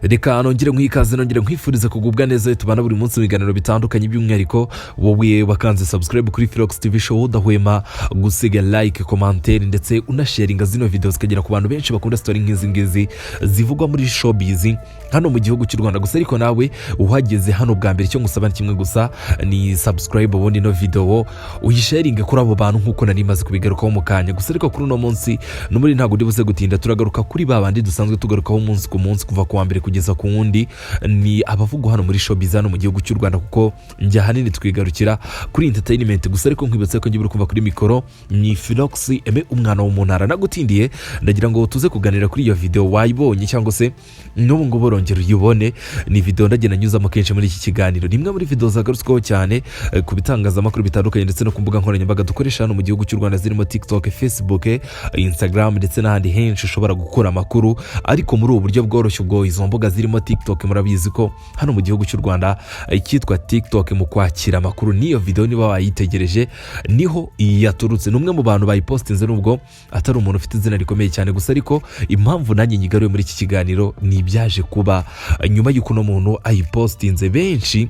Reka nongere nkwikaze, nongere nkwifuriza kugubwa neza. Tubana buri munsi mu biganiro bitandukanye, by'umwihariko wowe wakanze subscribe kuri Philox TV Show, udahwema gusiga like, commentaire ndetse unasharinga zino video zikagera ku bantu benshi bakunda story nk'izi ngizi zivugwa muri showbiz hano mu gihugu cy'u Rwanda. Gusa ariko nawe uhageze hano bwa mbere, icyo ngusaba ni kimwe gusa, ni subscribe, ubundi ino video uyisharinge kuri abo bantu nk'uko nari maze kubigarukaho mu kanya. Gusa ariko kuri uno munsi n'ubundi ntabwo ndi buze gutinda, turagaruka kuri ba bandi dusanzwe tugarukaho umunsi ku munsi, kuva ku wa mbere kugeza ku wundi, ni abavugwa hano muri showbiz hano mu gihugu cy'u Rwanda, kuko njya ahanini twigarukira kuri entertainment. Gusa ariko nkwibutsa ko ngiye kumva kuri mikoro ni Philox Eme, umwana wo mu ntara. Nagutindiye, ndagira ngo tuze kuganira kuri iyo video. Wayibonye cyangwa se n'ubu ngubu urongera uyibone? Ni video ndagenda nyuzamo kenshi muri iki kiganiro. Ni imwe muri video zagarutsweho cyane ku bitangazamakuru bitandukanye ndetse no ku mbuga nkoranyambaga dukoresha hano mu gihugu cy'u Rwanda, zirimo TikTok, Facebook, Instagram ndetse n'ahandi henshi ushobora gukura amakuru, ariko muri ubu buryo bworoshye. Ubwo izo mbuga zirimo TikTok, murabizi ko hano mu gihugu cy'u Rwanda icyitwa TikTok mu kwakira amakuru, n'iyo video niba wayitegereje niho yaturutse. Ni umwe mu bantu bayipostinze, nubwo atari umuntu ufite izina rikomeye cyane. Gusa ariko impamvu nanjye nyigaruye muri iki kiganiro ni ibyaje kuba nyuma y'uko uno muntu ayipostinze. Benshi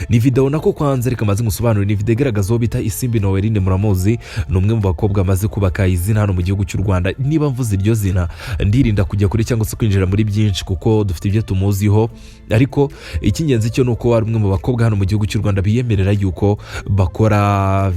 ni video nako kwanza reka maze ngusobanurire. Ni video igaragaza uwo bita Isimbi Noeline. Muramuzi, ni umwe mu bakobwa amaze kubaka izina hano mu gihugu cy'u Rwanda. Niba mvuze iryo zina, ndirinda kujya kure cyangwa se kwinjira muri byinshi, kuko dufite ibyo tumuziho, ariko icy'ingenzi cyo ni uko ari umwe mu bakobwa hano mu gihugu cy'u Rwanda biyemerera yuko bakora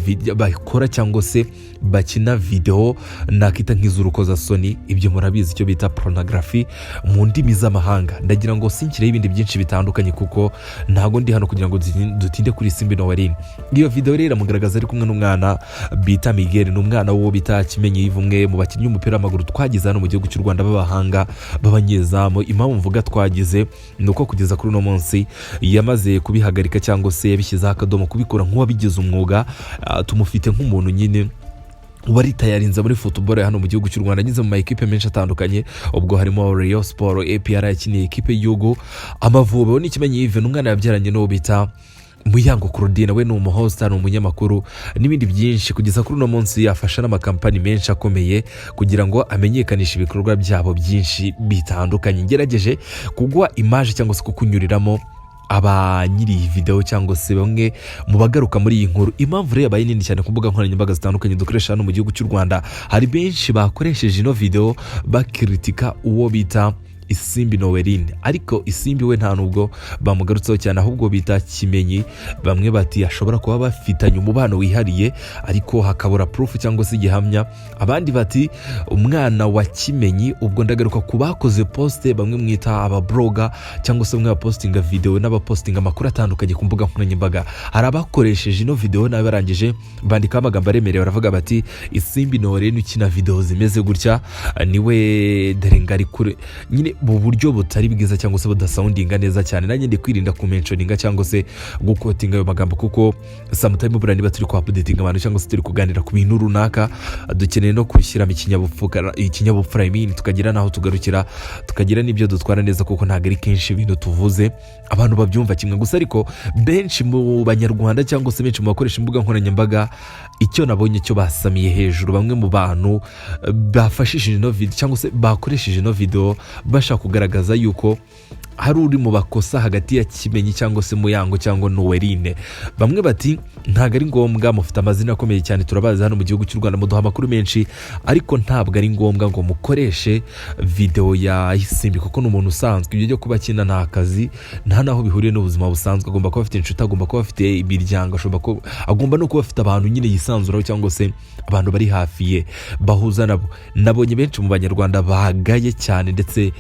cyangwa se bakina video nakita nk'iz'urukozasoni. Ibyo murabizi, icyo bita pornography mu ndimi z'amahanga. Ndagira ngo sinkireho ibindi byinshi bitandukanye, kuko ntabwo ndi hano kugira ngo dutinde kuri Isimbi Noeline. Iyo video rero iramugaragaza ari kumwe n'umwana bita Miguel, ni umwana w'uwo bita Kimenyi Yves, umwe mu bakinnyi b'umupira w'amaguru twagize hano mu gihugu cy'u Rwanda b'abahanga, b'abanyezamu. Impamvu mvuga twagize ni uko kugeza kuri uno munsi yamaze kubihagarika cyangwa se yabishyizeho akadomo kubikora nk'uwabigize umwuga. Tumufite nk'umuntu nyine waritayarinze muri football hano mu gihugu cy'u Rwanda, anyuze mu ma ekipe menshi atandukanye. Ubwo harimo Rayon Sport, APR, yakiniye ekipe y'igihugu Amavubi. We ni Kimenyi Yves, ni umwana yabyaranye n'uwo bita Muyango Claudine, we ni umuhosta, ni umunyamakuru n'ibindi byinshi. Kugeza kuri uno munsi afasha n'amakampani menshi akomeye kugira ngo amenyekanishe ibikorwa byabo byinshi bitandukanye. Ngerageje kuguha image cyangwa se kukunyuriramo aba nyiri iyi video cyangwa se bamwe mu bagaruka muri iyi nkuru. Impamvu rero yabaye nini cyane ku mbuga nkoranyambaga zitandukanye dukoresha hano mu gihugu cy'u Rwanda, hari benshi bakoresheje ino video bakiritika uwo bita Isimbi Noeline, ariko Isimbi we nta nubwo bamugarutseho cyane, ahubwo bita Kimenyi. Bamwe bati ashobora kuba bafitanye umubano wihariye, ariko hakabura proof cyangwa se igihamya. Abandi bati umwana wa Kimenyi. Ubwo ndagaruka ku bakoze post, bamwe mwita ababloga cyangwa se bamwe bapostinga video n'abapostinga amakuru atandukanye ku mbuga nkoranyambaga. Hari abakoresheje ino video nabi, barangije bandikaho amagambo aremereye, baravuga bati Isimbi Noeline ukina video zimeze gutya niwe dore ngari kure nyine, mu buryo butari bwiza cyangwa se budasoundinga neza cyane. Nanjye ndi kwirinda kumentioninga cyangwa se guquotinga ayo magambo, kuko sometime buriya niba turi kuupdatinga abantu cyangwa se turi kuganira ku bintu runaka, dukeneye no gushyiramo ikinyabupfura, ikinyabupfura I mean, tukagira n'aho tugarukira, tukagira n'ibyo dutwara neza, kuko ntabwo ari kenshi ibintu tuvuze abantu babyumva kimwe. Gusa ariko benshi mu Banyarwanda cyangwa se benshi mu bakoresha imbuga nkoranyambaga, icyo nabonye cyo basamiye hejuru bamwe mu bantu bafashishije ino video cyangwa se bakoresheje ino video bashaka kugaragaza yuko hari uri mu bakosa hagati ya Kimenyi cyangwa se Muyango cyangwa Noeline. Bamwe bati ntabwo ari ngombwa, mufite amazina akomeye cyane, turabazi hano mu gihugu cy'u Rwanda, muduha amakuru menshi, ariko ntabwo ari ngombwa ngo mukoreshe video ya Isimbi, kuko ni umuntu usanzwe. Ibyo byo kuba akina ni akazi, nta n'aho bihuriye n'ubuzima busanzwe. Agomba kuba afite inshuti, agomba kuba afite imiryango, ashobora kuba agomba no kuba afite abantu nyine yisanzuraho cyangwa se abantu bari hafi ye bahuza nabo. Nabonye benshi mu Banyarwanda bahagaye cyane, ndetse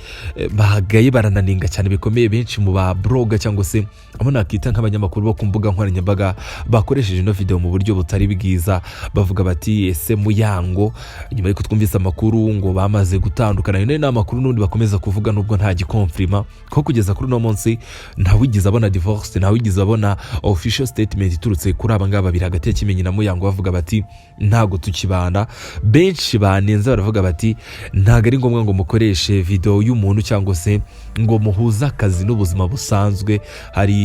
bahagaye barananenga cyane bikomeye benshi mu ba blogger cyangwa se abo nakita nk'abanyamakuru bo ku mbuga nkoranyambaga bakoresheje ino video mu buryo butari bwiza, bavuga bati ese Muyango, nyuma y'uko twumvise amakuru ngo bamaze gutandukana, ayo ni amakuru n'ubundi bakomeza kuvuga nubwo nta giconfirma, ko kugeza kuri uno munsi ntawigeze abona divorce, ntawigeze abona official statement iturutse kuri aba ngaba babiri, hagati ya Kimenyi na Muyango, bavuga bati ntabwo tukibana. Benshi banenze baravuga bati ntabwo ari ngombwa ngo mukoreshe video y'umuntu cyangwa se ngo muhuze akazi n'ubuzima busanzwe. Hari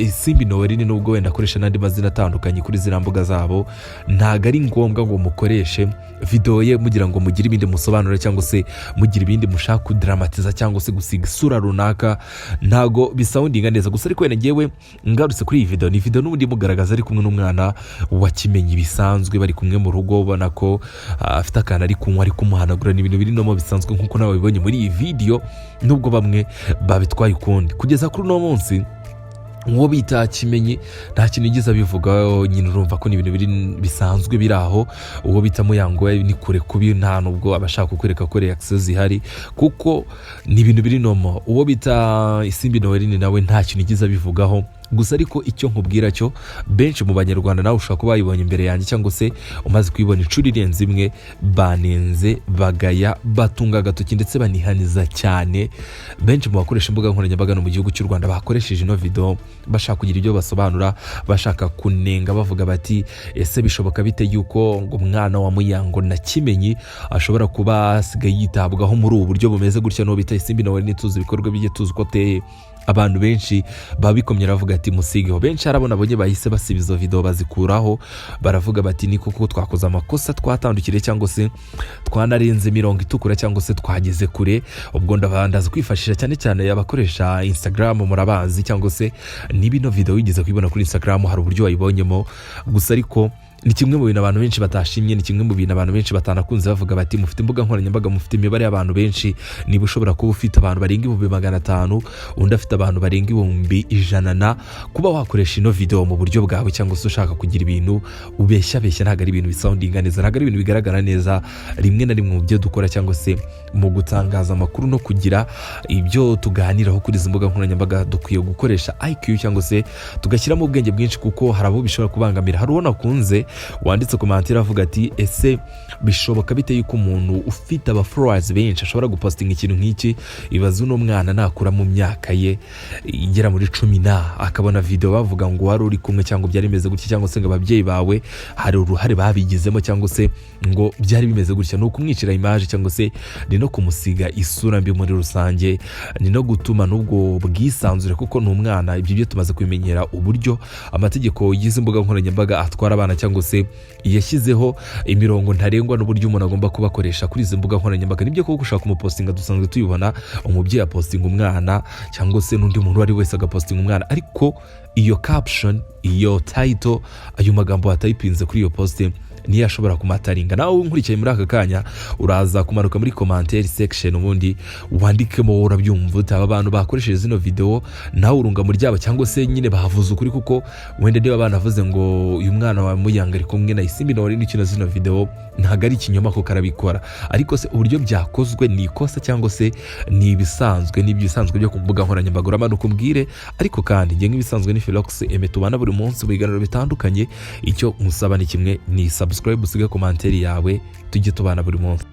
Isimbi Noeline, nubwo wenda akoresha n'andi mazina atandukanye kuri ziriya mbuga zabo, ntabwo ari ngombwa ngo mukoreshe videwo ye mugira ngo mugire ibindi musobanura, cyangwa se mugire ibindi mushaka kudaramatiza, cyangwa se gusiga isura runaka. Ntabwo bisoundinga neza. Gusa ariko wenda ngewe ngarutse kuri iyi videwo, ni videwo n'ubundi imugaragaza ari kumwe n'umwana wa Kimenyi bisanzwe, bari kumwe mu rugo, ubona ko afite akantu ari kunywa, ari kumuhanagura. Ni ibintu biri normal bisanzwe nk'uko nawe wabibonye muri iyi videwo, nubwo bamwe babitwaye ukundi. Kugeza kuri uno munsi uwo bita Kimenyi nta kintu yigeze abivugaho nyine, urumva ko ni ibintu biri bisanzwe biri aho. Uwo bita Muyango we ni kure kubi, nta nubwo aba ashaka kukwereka ko reaction zihari kuko ni ibintu biri normal. Uwo bita Isimbi Noeline nawe nta kintu yigeze abivugaho. Gusa ariko icyo nkubwira cyo, benshi mu Banyarwanda, nawe ushobora kuba wayibonye imbere yanjye cyangwa se umaze kuyibona inshuro irenze imwe, banenze, bagaya, batunga agatoki ndetse banihaniza cyane benshi mu bakoresha imbuga nkoranyambaga no mu gihugu cy'u Rwanda bakoresheje ino video bashaka kugira ibyo basobanura, bashaka kunenga, bavuga bati: "Ese bishoboka bite yuko ngo umwana wa Muyango na Kimenyi ashobora kuba asigaye yitabwaho muri ubu buryo bumeze gutya?" N'uwo bita Isimbi nawe ntituzi ibikorwa bye, tuzi uko ateye. Abantu benshi babikomye, baravuga ati musigeho. Benshi harabona abonye bahise basiba izo video bazikuraho, baravuga bati: "Ni koko twakoze amakosa, twatandukiriye cyangwa se twanarenze imirongo itukura cyangwa se twageze kure." Ubwo ndaza kwifashisha cyane cyane abakoresha Instagram, murabazi, cyangwa se niba ino video wigeze kuyibona kuri Instagram hari uburyo wayibonyemo. Gusa ariko ni kimwe mu bintu abantu benshi batashimye, ni kimwe mu bintu abantu benshi batanakunze, bavuga bati: "Mufite imbuga nkoranyambaga, mufite imibare y'abantu benshi. Niba ushobora kuba ufite abantu barenga 500,000, undi afite abantu barenga 100,000, na kuba wakoresha ino video mu buryo bwawe cyangwa se ushaka kugira ibintu ubeshya beshya, ntabwo ari ibintu bisoundinga neza, ntabwo ari ibintu bigaragara neza." Rimwe na rimwe mu byo dukora cyangwa se mu gutangaza amakuru no kugira ibyo tuganiraho kuri izi mbuga nkoranyambaga, dukwiye gukoresha IQ cyangwa se tugashyiramo ubwenge bwinshi, kuko hari abo bishobora kubangamira. Hari uwo nakunze wanditse commentaire avuga ati: "Ese bishoboka bite yuko umuntu ufite aba followers benshi ashobora gupostinga ikintu nk'iki? Ibaze uno mwana nakura mu myaka ye igera muri cumi na akabona video bavuga ngo wari uri kumwe, cyangwa byari bimeze gutya, cyangwa se ngo ababyeyi bawe hari uruhare babigizemo, cyangwa se ngo byari bimeze gutya." Ni ukumwicira image, cyangwa se ni no kumusiga isura mbi muri rusange, ni no gutuma n'ubwo bwisanzure, kuko ni umwana. Ibyo byo tumaze kubimenyera, uburyo amategeko y'izi mbuga nkoranyambaga atwara abana, cyangwa se yashyizeho imirongo ntarengwa n'uburyo umuntu agomba kubakoresha kuri izi mbuga nkoranyambaga. Nibyo koko ushaka kumupostinga, dusanzwe tubibona, umubyeyi apostinga umwana cyangwa se n'undi muntu uwo ari we wese agapostinga umwana, ariko iyo caption, iyo title, ayo magambo watayipinze kuri iyo post niyo ashobora kumatteringa. Nawe nkurikiye muri aka kanya, uraza kumanuka muri commentaire section, ubundi wandikemo wowe urabyumva ute? Aba bantu bakoresheje zino video, nawe urunga mu ryabo, cyangwa se nyine bavuze ukuri? Kuko wenda niba banavuze ngo uyu mwana wa Muyanga ari kumwe na Isimbi nawe n'ikino zino video, ntabwo ari ikinyoma kuko arabikora. Ariko se uburyo byakozwe ni ikosa, cyangwa se ni ibisanzwe, ni ibisanzwe byo ku mbuga nkoranyambaga? Uramanuka umbwire. Ariko kandi njye nk'ibisanzwe ni Philox Aime, tubana buri munsi mu biganiro bitandukanye. Icyo musaba ni kimwe, ni subscribe, usige commentaire yawe, tujye tubana buri munsi.